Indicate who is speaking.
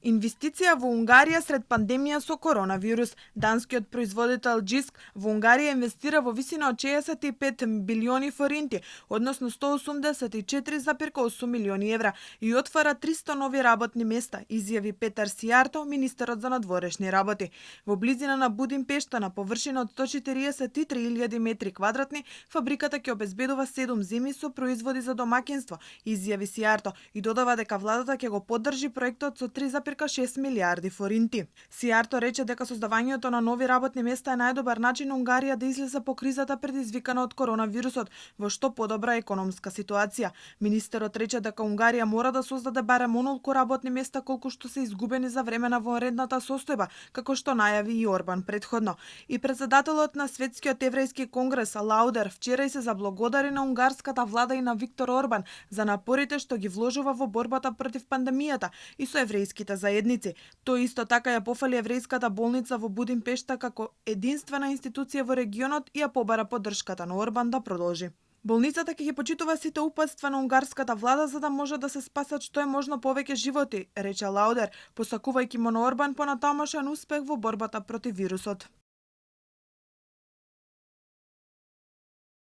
Speaker 1: Инвестиција во Унгарија сред пандемија со коронавирус. Данскиот производител Джиск во Унгарија инвестира во висина од 65 билиони форинти, односно 184,8 милиони евра, и отвара 300 нови работни места, изјави Петар Сијарто, министерот за надворешни работи. Во близина на Будимпешта, на површина од 143.000 метри квадратни, фабриката ќе обезбедува 7 земи со производи за домаќинство, изјави Сијарто, и додава дека владата ќе го поддржи проектот со 3,6 милиарди форинти. Сијарто рече дека создавањето на нови работни места е најдобар начин Унгарија да излезе по кризата предизвикана од коронавирусот во што подобра економска ситуација. Министерот рече дека Унгарија мора да создаде барем онолку работни места колку што се изгубени за време на вонредната состојба, како што најави и Орбан претходно. И председателот на Светскиот еврејски конгрес Лаудер вчера се заблагодари на унгарската влада и на Виктор Орбан за напорите што ги вложува во борбата против пандемијата и со еврејските заедници. Тој исто така ја пофали еврејската болница во Будимпешта како единствена институција во регионот и ја побара поддршката на Орбан да продолжи. Болницата ќе ги почитува сите упатства на унгарската влада за да може да се спасат што е можно повеќе животи, рече Лаудер, посакувајќи му на Орбан понатамошен успех во борбата против вирусот.